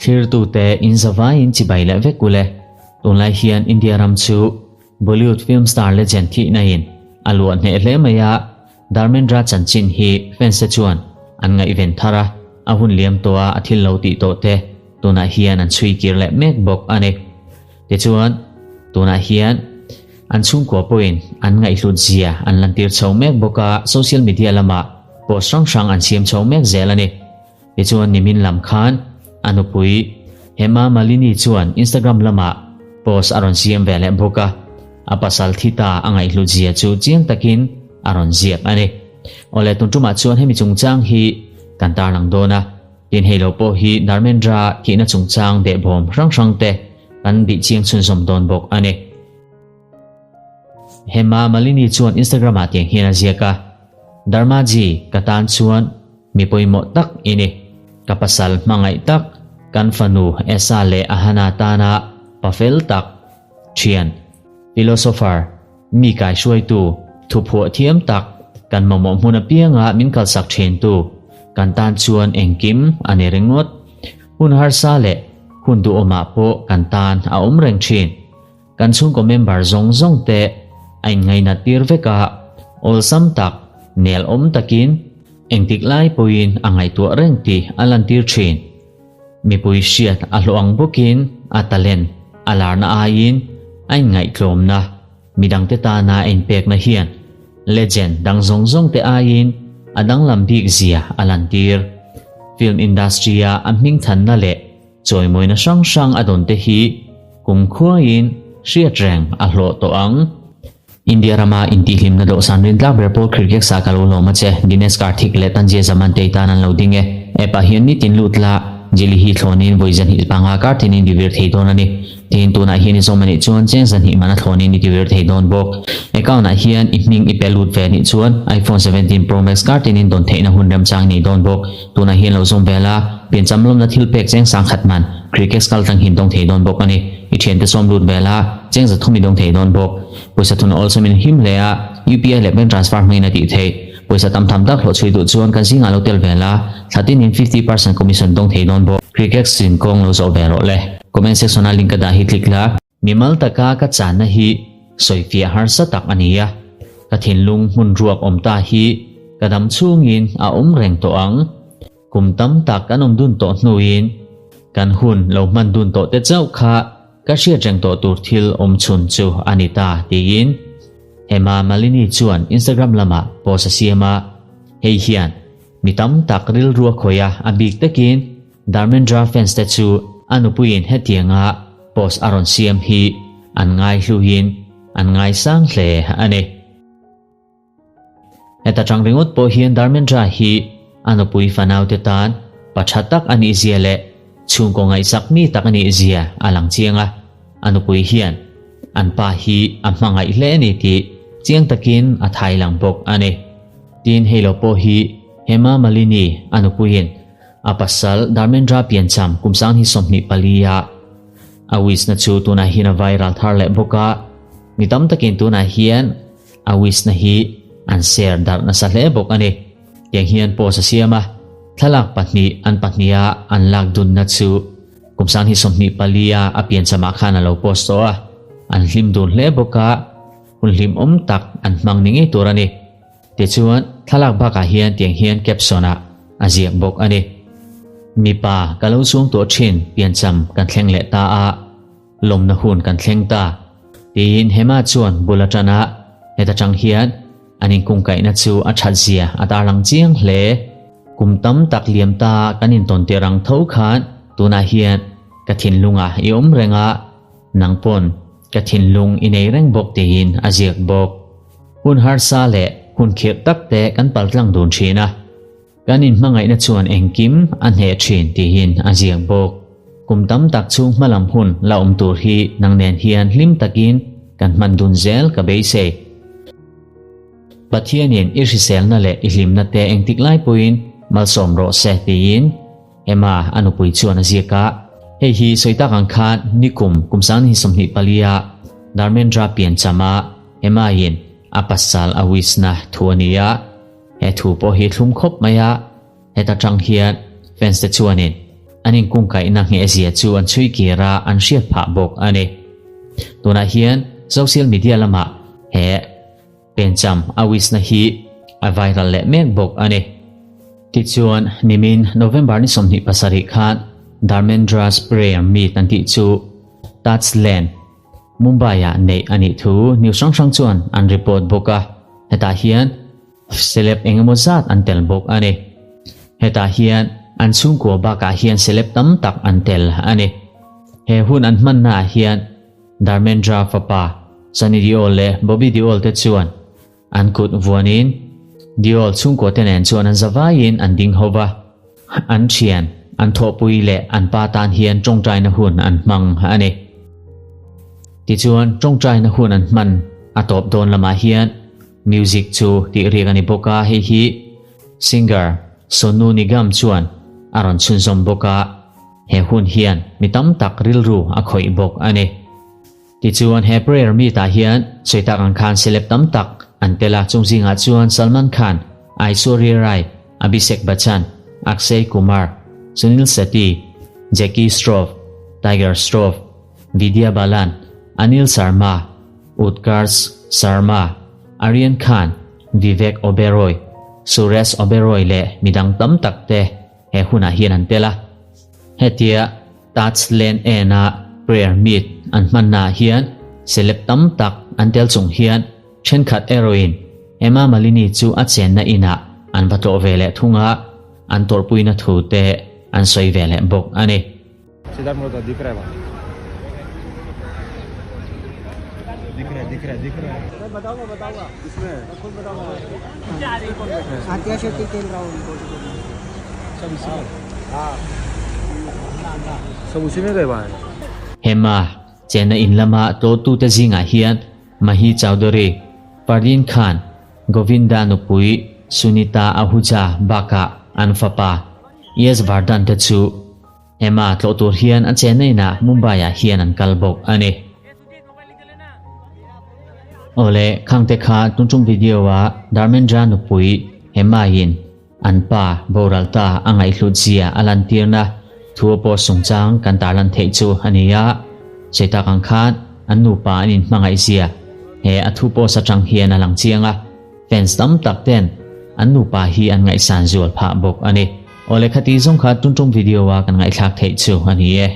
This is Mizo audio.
Thlirtute in zavaiin chibai leh vek ule. Tunlai hian India ram chu Bollywood film star legend thihna in a luah hneh hle mai a, Dharmendra chanchin hi fans te chuan an ngaihven thar a, a hun liam tawh a a thil lo tih tawh te tunah hian an chhui kir leh mek bawk a ni. Tichuan, tunah hian an chhungkua pawhin an ngaihhlut zia an lantir chho mek bawk a, social media lamah post hrang hrang an siam chho mek zel a ni. Tichuan nimin lam khan a nupui Hema Malini chuan Instagram lamah post a rawn siam ve leh bawk a, a pasal thi ta a ngaihhlut zia chu chiang takin a rawn ziak a ni. Awle tun tumah chuan hemi chungchang hi kan tarlang dawn a, tin hei lo pawh hi Dharmendra thihna chungchang behbawm hrang hrang te kan bih chiang chhunzawm dawn bawk a ni. Hema Malini chuan Instagram ah tiang hian a ziak a, Dharmaji ka tan chuan mi pawimawh tak i ni. Ka pasal hmangaih tak, kan fanu Esa leh Ahana tana pa fel tak, thian, philosopher, mi kaihruaitu, thuphuah thiam tak, kan mamawh hmun apianga min kalsak thintu, kan tan chuan engkim a ni ringawt. Hun harsa leh hun duhawmah pawh kan tan a awm reng thin. Kan chhungkaw member zawng zawng te a inngainat tir vek a, awlsam tak, nel awm takin engtik lai pawhin a ngaihtuah reng tih a lantir thin. Mipui hriat a hlawh ang bawkin a talent a larna aiin a inngaihtlawmna, midangte tana a inpekna hian legend dang zawng zawng te aiin a danglam bik zia a lantir. Film industry-a a hmingthanna leh Chawimawina hrang hrang a dawn te hi kum khuaiin hriat reng a hlawh tawh ang. India rama intihhlimna dawhsan rintlak ber pawl cricket sa ka lo hlawm a che. Dinesh Karthik leh Tanzia Zaman te tan an lo ding e. App ah hian nitin lut la, Jili hi thlawnin vawi zanhnih panga kar tinin ti vir thei dawn a ni. Tin, tunah hian i zawm a nih chuan cheng zanhnih mana thlawnin i ti vir thei dawn bawk. Account ah hian i hming i pe lut ve a nih chuan iPhone 17 Pro Max kar tinin dawn theihna hun remchang nei dawn bawk. Tunah hian lo zawm vel a, piancham lawmna thil pek cheng sang khat man Cricket kal tlang hin dawng thei dawn bawk a ni. I thiante sawm lut vel a, cheng za thum i dawng thei dawn bawk. Pawisa thun awlsam in him hle a, UPI leh bank transfer hmangin a tih theih. Pawisa tam tham tak hlawh chhui duh chuan kan zingah lo tel vel a, thla tinin 50% commission dawng thei dawn bawk. Cricket sin kawng lo zawh ve rawh le. Comment section a link ka dah hi click la. Mimal taka ka channa hi sawifiah harsa tak a ni a, ka thinlung hmun ruak awm ta hi ka dam chhungin a awm reng tawh ang. Kum tam tak kan awm dun tawh hnuin kan hun lo hman dun tawh te chauh kha ka hriat reng tawh tur thil awm chhun chu a ni ta tiin Hema Malini chuan Instagram lamah post a siam a, hei hian mi tam tak rilru a khawih a, a bik takin Dharmendra fans te chu a nupuiin hetianga post a rawn siam hi an ngaihluhin an ngaisang hle a ni. Heta tang ringawt pawh hian Dharmendra hi a nupui fanaute tan pa tha tak a nih zia leh chhungkaw ngaihsak mi tak a nih zia a lang chiang a, a nupui hian an pa hi a hmangaih hle a ni tih chiang takin a thai lang bawk a ni. Tin, hei lo pawh hi Hema Malini a nupuiin A pasal Dharmendra piancham kum 2024 a a wish na chu tunah hian a viral thar leh bawk a, mi tam takin tunah hian a wish na hi an share darh nasa hle bawk a ni. Tiang hian post a siam a, thlalak pahnih an pahniha an lak dunna chu kum 2024 a a pianchamah khan a lo post tawh a, an hlim dun hle bawk a, hun hlimawm tak an hmang ni ngei tur a ni. Tichuan, thlalak bakah hian tiang hian caption ah a ziak bawk a ni. Mipa ka lo chuang tawh thin piancham kan thleng leh ta a, lawmna hun kan thleng ta. Tiin Hema chuan bul atana heta tang hian an inkungkaihna chu a that zia a tarlang chiang hle. Kum tam tak liam ta kan intawn tir ang tho khan tunah hian ka thinlungah i awm reng a, nang pawn ka thinlung i nei reng bawk tiin a ziak bawk. Hun harsa leh hun khirh tak te kan paltlang dun thin a, kan inhmangaihna chuan engkim a hneh thin tihin a ziak bawk. Kum tam tak chhung hmalam hun la awm tur hi nang nen hian hlim takin kan hman dun zel ka beisei. Pathianin i hriselna leh i hlimna te engtik lai pawhin malsawm rawh se tiin Emma a nupui chuan a ziak a. Hei hi sawi tak ang khan nikum kum 2024 a Dharmendra pianchama Emma-in a pasal a wish-na thu a ni a, he thu pawh hi thlum khawp mai a, heta tang hian fans te chuanin an inkungkaihna nghehzia chu an chhui kir a, an hriat phah bawk a ni. Tunah hian social media lamah he Pencham a wish na hi a viral leh mek bawk a ni. Tichuan, nimin November ni 27 khan Dharmendra's Prayer Meet an tih chu Taj Land, Mumbai-ah neih a nih thu news hrang hrang chuan an report bawk a, hetah hian celeb eng emaw zat an tel bawk a ni. Hetah hian an chhungkua bakah hian celeb tam tak an tel a ni. He hun an hmannaah hian Dharmendra fapa Sunny Deol leh Bobby Deol te chuan an kut vuanin Deol chhungkua te nen chuan an zavaiin an ding ho va, an thian, an thawhpui leh an pa tan hian tawngtaina hun an hmang a ni. Tichuan tawngtaina hun an hman a tawp dawn lamah hian music chu tih riak a ni bawk a, hei hi singer Sonu Nigam chuan a rawn chhunzawm bawk a, he hun hian mi tam tak rilru a khawih bawk a ni. Tichuan he prayer meet ah hian sawi tak ang khan celeb tam tak an tel a, chung zingah chuan Salman Khan, Aishwarya Rai, Abhishek Bachchan, Akshay Kumar, Sunil Shetty, Jackie Shroff, Tiger Shroff, Vidya Balan, Anil Sharma, Utkarsh Sharma, Aryan Khan, Vivek Oberoi, Suresh Oberoi leh midang tam tak te he hunah hian an tel a. Hetia Taj Lane End-a prayer meet an hmannaah hian celeb tam tak an tel chung hian thenkhat erawhin Hema Malini chu a chenna inah an va tlawh ve leh thung a, an tawrhpuina thu te an sawi ve leh bawk a ni. Siddharth Malhotra दिख रहा है भाई दिख रहा है दिख रहा है दिख रहा है मैं बताऊंगा बताऊंगा इसमें मैं खुद बताऊंगा आतिया शेट्टी खेल रहा हूँ उनको सब इसी में सब उसी में गए भाई Hema chenna in lama tlawhtute zingah hian Mahi Chowdhury, Fardeen Khan, Govinda nupui Sunita Ahuja bakah an fapa Yash Vardhan te chu Hema tlawh tur hian a chenna inah Mumbai-ah hian an kal bawk a ni. Awle, khangte kha tuntum video-a Dharmendra nupui Hema-in An pa boral ta a ngaihhlut zia a lantirna thu a post chungchang kan tarlan theih chu a ni a, sawi tak ang khan an nupa an inhmangaih zia he a thu post atang hian a lang chiang a, fans tam tak ten an nupa hi an ngaihsan zual phah bawk a ni. Awle khati zawng kha tuntum video a kan ngaihthlak theih chu a ni e.